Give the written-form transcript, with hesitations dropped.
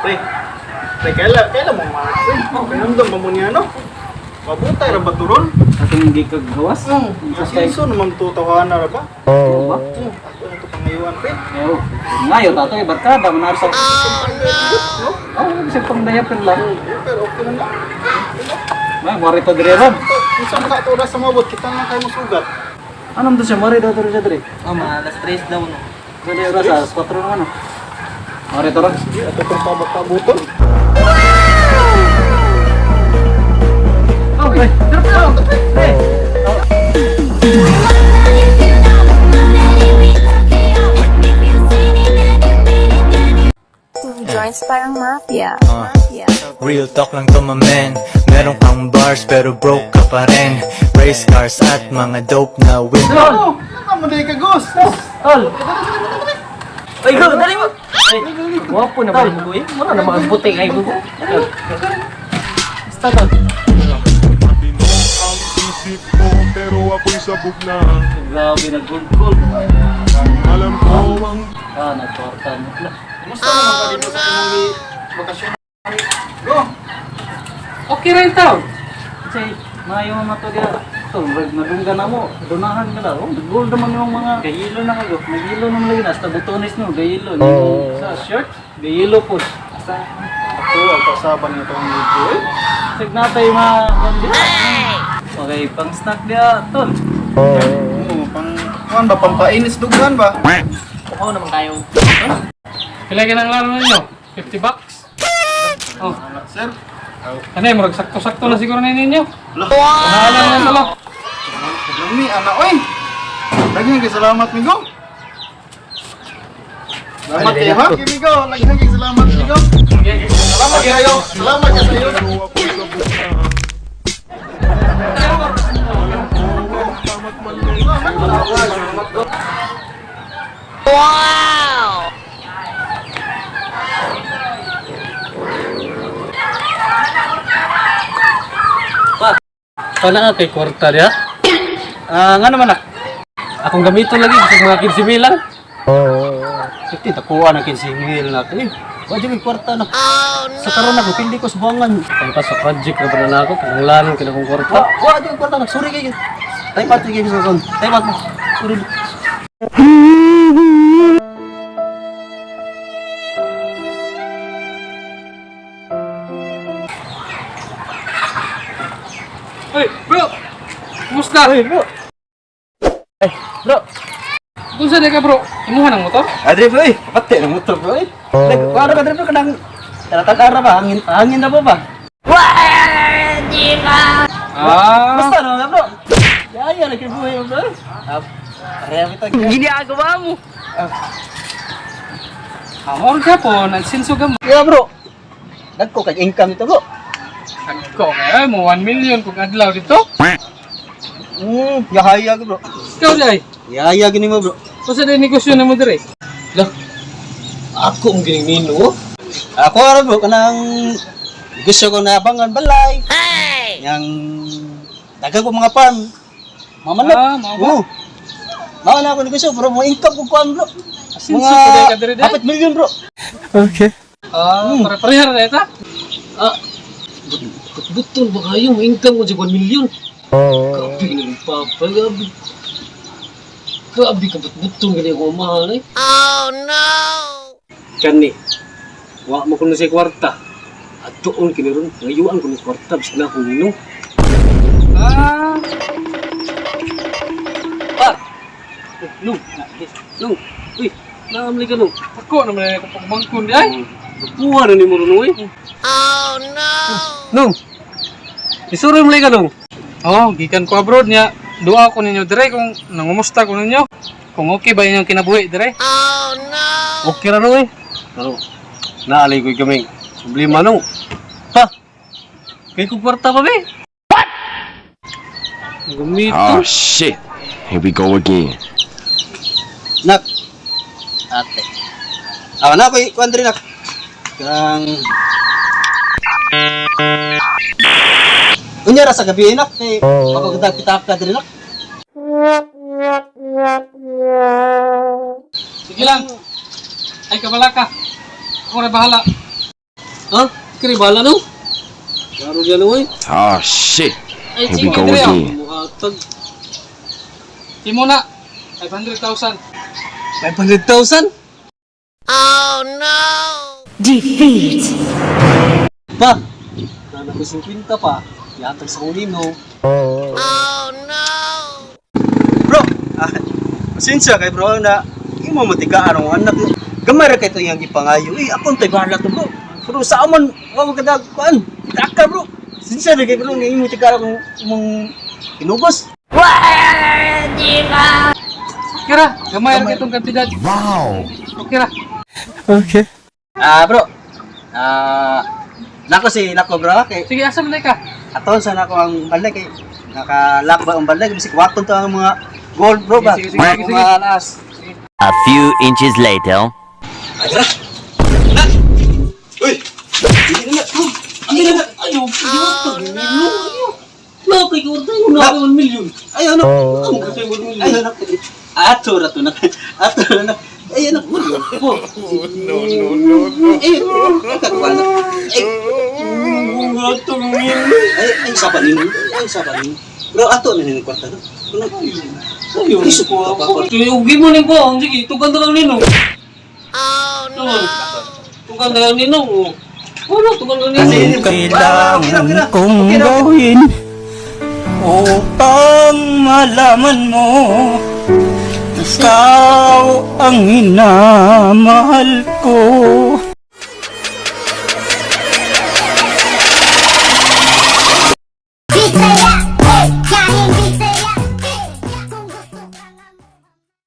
Pre, pre, kaila mo mga pre. Kaya ba mo niya, no? Mabutay ra ba turon? Atong gikagawas. Asinso naman tutawahan na ra ba? Oo ba? Oo, ato na ito pangayuan, pre. Ayo. Ngayo tato eh barkada man sa. No? Oh, bisag pang diaper lang. Pero okay na na. May mori to dire ron. Unsa man ka oras sa mabot, kita na kayo musugat. Anong to siya mori daw to siya dire? Oh, mga alas 3 daw, no? Dali oras alas 4 na ano. Mori to ron. Sige, ato pang pabot-pabuton. Oh, pre. Tara, pre. Pre. Two joints parang mafia. Mafia. Real talk lang to, my man. Meron kang bars pero broke ka pa rin. Race cars at mga dope na whip. Oh, ano mo ka, Gus? Tol. Ay, go! Dali mo! Ay, wapo na ba mo, eh? Mura na mga buti ay mo. Basta tol. Matino ang isip mo pero ako'y sabog na. Grabe nag-gold. Alam ko ang Ah, nagkwarta mo. Kumusta naman ka dito sa imong bakasyon? Go! Okay ra taon. Kasi maayo man to dira. Tol, murag nadunggan na mo. Dunahan ka na. Oh, gold naman yung mga gayilo na kago. Nagilo naman lagi na. Hasta butones no, gayilo. Oh. Sa shirt, gayilo po. Hasta Ato, ang kausaban nito ang dito eh. sig natay mga kundi. Okay, pang snack dia, tol. Oo, pang, kuan ba, pampainis dughan ba? Oo naman kayo. Pila ka ng laro ninyo? 50 bucks? Oh, Sir, ano eh, murag sakto-sakto na siguro na ninyo. Lah. Bahala na sila. Lami, ana, oy! Lagyan kay salamat, migo. Salamat kayo, ha? Migo, lagyan kay salamat, migo. Salamat kayo. Salamat kayo sa iyo. pero ako'y sabog na. Alam ko ang tama't mali. Wala ka kay kwarta niya. Ah, nga naman nak. Akong gamiton lagi sa mga 15 mil lang. Fifty, takuha na 15 mil na. Eh, wa jud kwarta na. Oh, no. Sa karon ako, pindi ko sa buwangan. Kaya pa sa project na ba na ako, kinanglanon kina akong kwarta. Wa jud kwarta nak. Sorry kay. Type out kay sa son. Type out mo. Sorry. Uy, bro! Kumusta? Uy, bro. Ay, bro. Kung saan ka, bro? Imuha ng motor? Adre bro, eh. Pati ng motor bro, eh. Like, paano ka, bro, kanang taratag ba? Hangin, hangin na ba ba? Ah, Basta no, bro. Yaya, nagkibuhay mo, bro. Ah, pareha kita. ginagawa mo. Amor ka po, nagsinso ka mo. Yeah, bro. Dagko kay income ito, bro. Nagko kaya mo 1 million kung adlaw dito. Yahaya ko, bro. Ikaw day. Yahaya gini mo, bro. Kung saan negosyo na mo dire? Lah. Ako ang gining nino. Ako ara bro kanang gusto ko na abangan balay. Hey! Yang daghang ko mga farm. Mamanok. Ah, mao ba? Oo. Mao na ako negosyo bro, mo income ko kuan bro. Asinso ko day ka dire day. 4 million, bro. Ah, pare-pareha ra ita. Ah, button ba kayo? May income ko sa 1 million. Grabe na yung papa. Grabe. Grabe ka, ba't gani ako mahal eh. Oh no! Kani, wa mo kuno sa kwarta. At doon kiniron, ngayuan ko ng kwarta, bisag na akong ninong. Ah, Pa! Oh, nung, nung, uy, naamli ka nung. ako naman na ako pagbangkon di ay. Nakuha na ni mo ron, uy. Oh no! Nung, isuroy mo ka nung. Oh, gikan ko abroad niya. Duha ko ninyo dire kung nangumusta ko ninyo. Kung okay ba inyong kinabuhi dire? Okay ra nung eh. Ano, naalay ko'y kaming problema nung. Pa! Kay ko kwarta pa be. Gumito. Oh shit. Here we go again. Nak. Ate. Ako na koy kuan diri nak. Kanang unya ra sa gabi nak kay mapagdag kita ka diri nak. Sige lang. Ay kabala ka. Ako na bahala. Ha? Kiri bala no? Klaro diyan oy. Oh shit. Ay, Here we sige, go dire, oh. again. Muhatag. Imo na 500,000. 500,000? Defeat. Pa. Nana ko 50 pa. Yatag sa kunin no. Bro, pasensya kay bro na imo matigaan ang anak mo. Gamay ra kay to iyang gipangayo. Eh, akong tay bahala to, bro. Pero sa amon, wa mo kada kuan. Taka, bro. Pasensya ra kay bro nga imo tigaan akong imong inugos. Okay ra, gamay ra itong kantidad. Wow. Okay ra. Ah, bro. Nako si nako bro kay Sige, asa man ka? aton sa nako ang balay kay naka-lock ba ang balay bisig waton to ang mga gold, bro, ba. Sige, sige, sige, sige. Mga laas. A few inches later. Uy. Hindi na. Ay, ayo, oh, no. Na kay kwarta yun na 1 million. Ay ano? Ang kasi 1 million. Ay ano? Ato ra to na. Ato ra na. Ay ano? Po. No, no, no, no. Ay, kakakuan na. Ay, ay, ay, saba nimo. Ay, saba nimo. Bro, ato na nini kwarta no. Ano? Ayo, Isip ko pa. Sige, ugi mo ning ko. Sige, tugan na lang nino. Oh no. Tugan na lang nino. Oh. Wala, tugan na lang nino. Kailangan kong gawin upang malaman mo ikaw ang minamahal ko.